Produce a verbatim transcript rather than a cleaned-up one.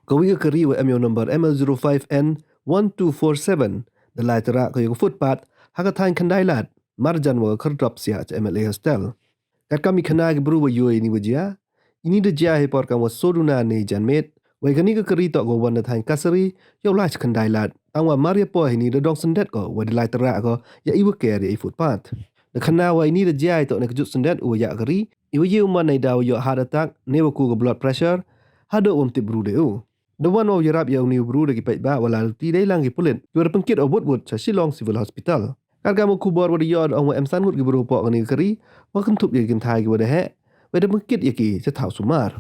Ka wi ka kari wa em ya u number M L zero five N one two four seven da lai tyrah ko ya ka footpath ha ka thaiñ Khyndai Lad, marjan wa ka khyrdop siah cha M L A Hostel. Katkam i khana ki bru wa yoh ini wa jia, ini da jia hei por kam wa soo duna ne janmiet, wei kani ka kari toh ko wan na thaiñ Kasari yow lai cha Khyndai Lad. Tang wa mar ya poi ini da dong syndet ko wei da lai tyrah ko ya i wa ker ya i footpath. Da khana wa ini da jia i toh ne ka jut syndet u wa ya kari, i wa ye u man nei daw yoh heart attack ne wa ku ka blood pressure, haduh wa ym tip bru de u. Da wan wow yarap ya uni u bru da ki paidbah wa la luti dei lang ki pulit, ki wa da pynkit o wut wut cha Shillong Civil Hospital. Katkam u khubor wa da yoh da ong wa em san ngut ki bru poh kani ka kari, wa kynthup ya ki kynthai ki wa da heh, wa da pynkit ya ki cha thaw sumar.